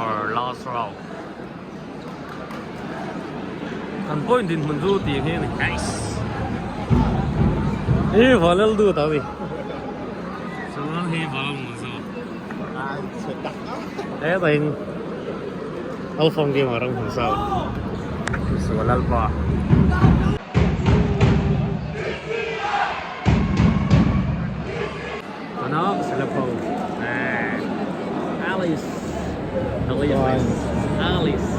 quarter last round. Kan point dinhmun chu tih hi a ni. Nice. Hi Valal du ta ni. Chuan hi Valal mun chu. He ta in Alphong game ah ram hun sa. Sual Alpha. Tuna sila po. Alice. Alice. Alice.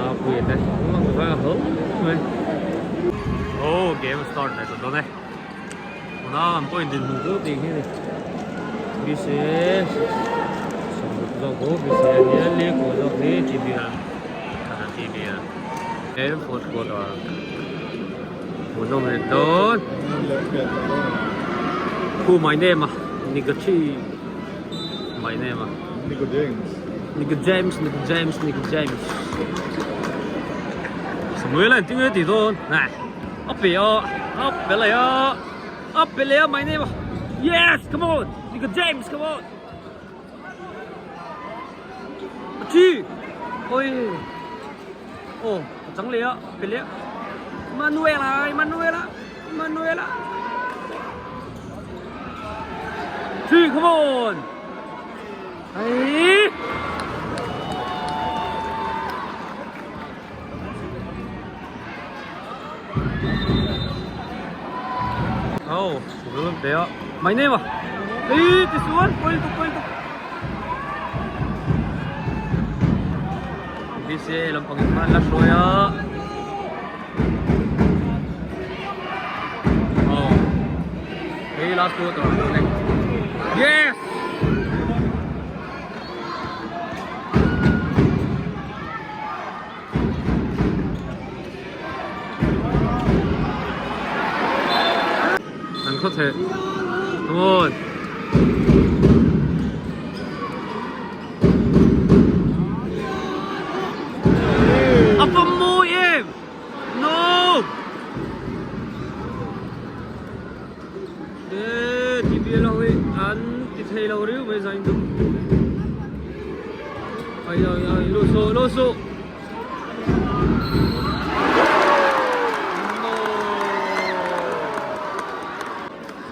A pui te. Lang va ho mai. Oh, game start le to ne. Tuna an point din hmun chu tih hi ni. BC zawk ho BC hian leh ko zawk hi TBL. TBL. Game fourth quarter. Hmuhnawm leh dawn. Who my name a Nigachi my name a Nico James. Nico James Nico James Nico James. Samuel an tinge ti dawn. Nè. A pe a. A pe leh a. A pe leh a my name a. Yes, come on. Nico James, come on. A thi. Oi. Aw a chang leh a a pe leh a Manuela Manuela Manuela Thi come on Ai Aw rum te a My name a Ei ti suan pawil tuk pawil tuk BCA lampang in hma an la hruai a aw hei last quarter a ni yes an khaw theh come on A pawm mawi em? No! E, TBL ho hi an ti thei lo riu mai zain chu. Ai ai ai, lu su, lu su. No!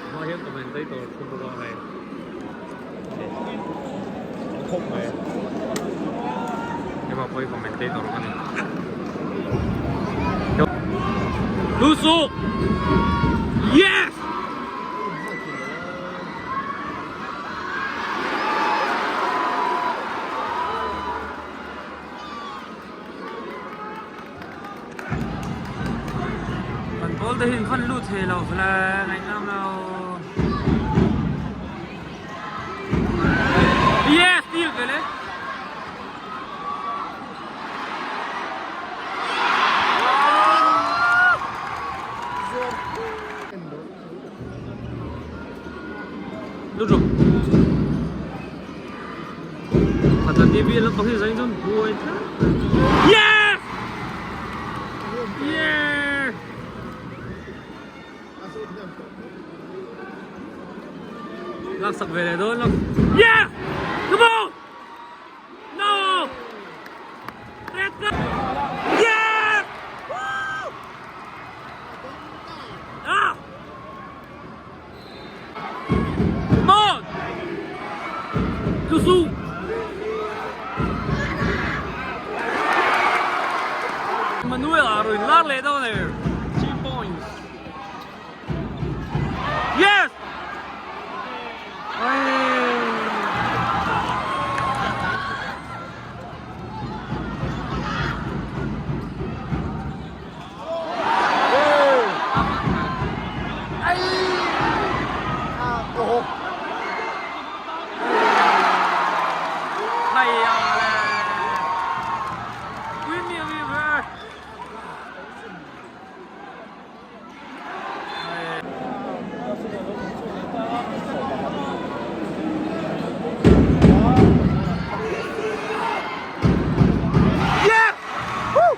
Hma hian commentator thu bawk a hei. Khawp mai. Hema pawh hi commentator ka ni. Lusu! Yes! Kan ball te hi an van lut thei lo vla ngaihnam lo. Yes, steal ve le. Lutuk. Khat TV lampang hi zain chuan buai tlat. Yes! Yeah! Lak sak ve leh dawn lak. Yes! Come on! No! Red card! Yes! Woo! Ah! Come on! Lusu! Manuel a rawn lar leh dawn e. 3 points. Yes! Yes! Woo!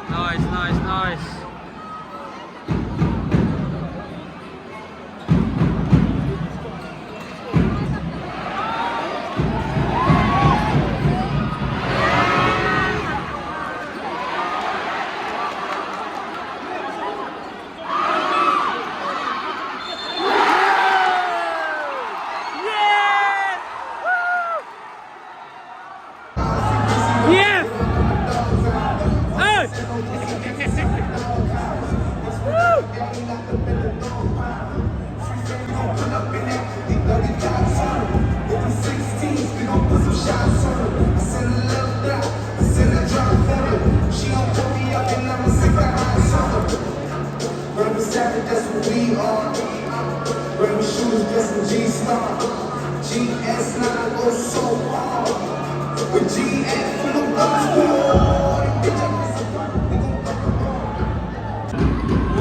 Nice nice nice. Yes! Hey!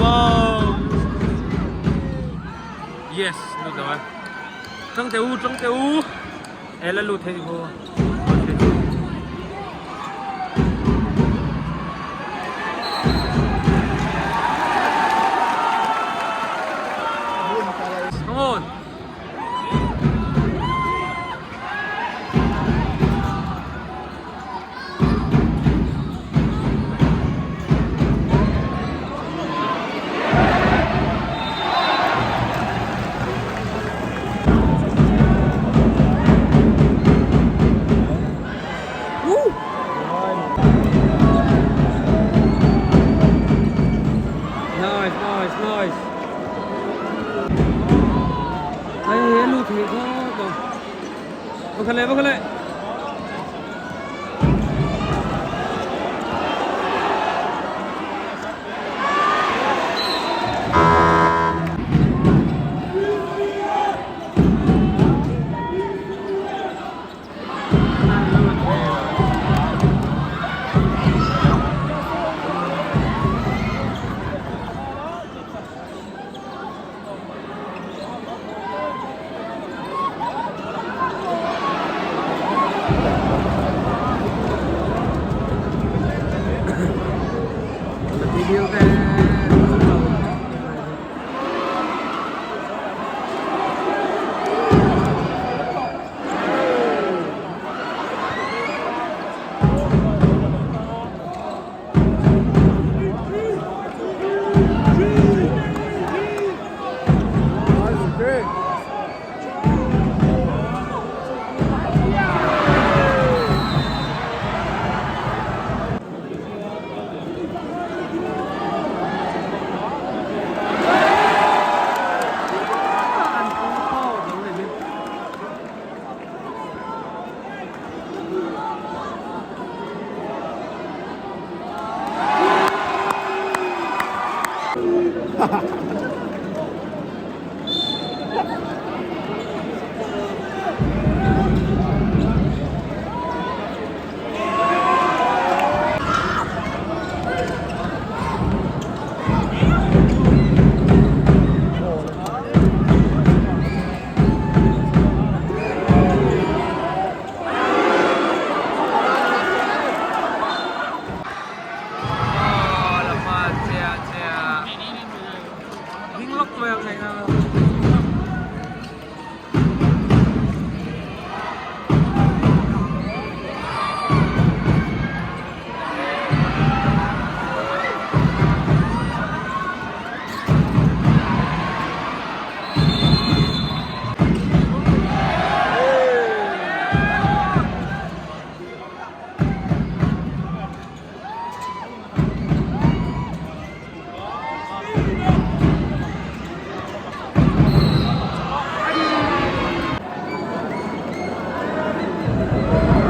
Wow! Yes, lut lo e. Tang teh u, tang teh u. E la lut thei ho. Come on. Nice, nice, nice. Hei hi a lut theih thlawt lo. Va kha leh, va kha leh.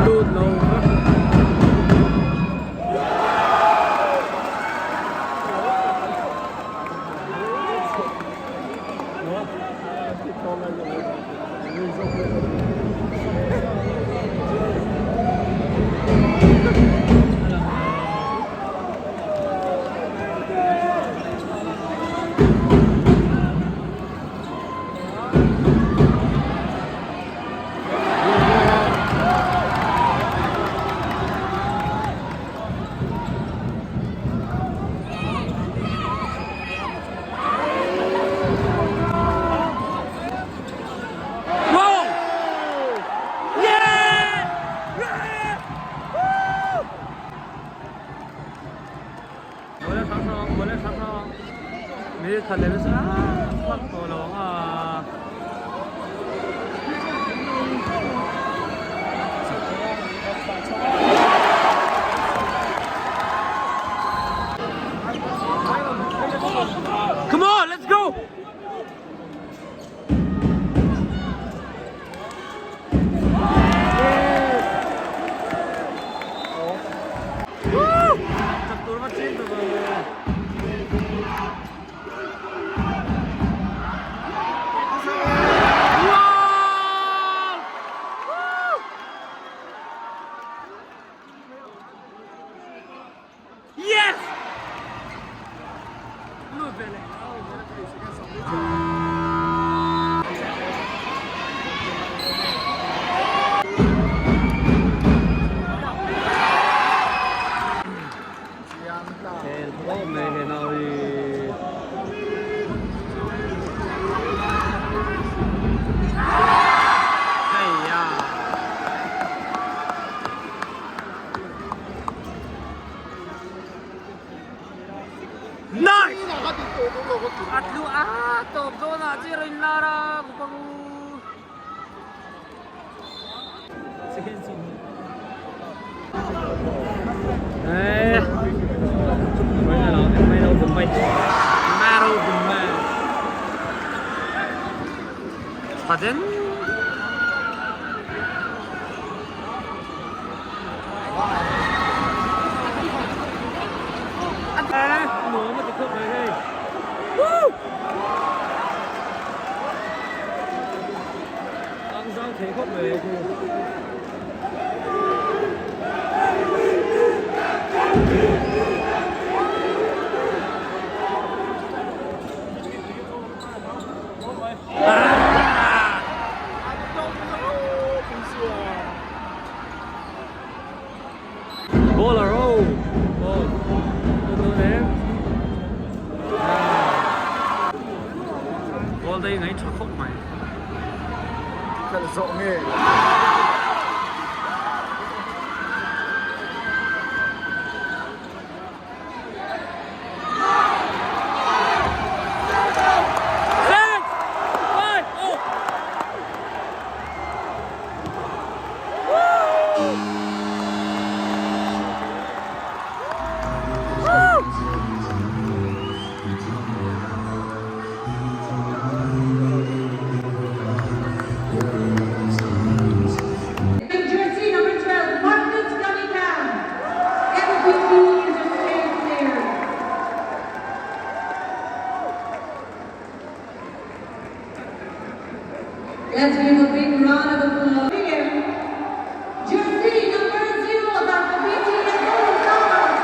Lut lo vek. Yes! Lut ve leh. Nice! A tlu a tawp dawn ah chiah in lar a kupangu. Eh. Man of the match. Man of the match. Pardon? Nuam a ti khawp mai hei. Woo! Ang zang thei khawp mai khu. Ball a ro ball tu tu nen ball dei ngai tha khawp mai. Khalh zawh nge. Jersey number 12, Marcus Cunningham. MVP is a state player. Let's give a big round of applause. Here, jersey number 0, Dr. P.T. Thomas.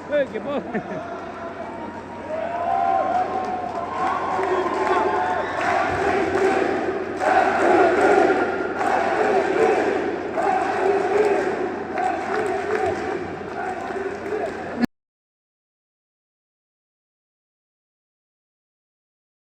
Hey, good boy.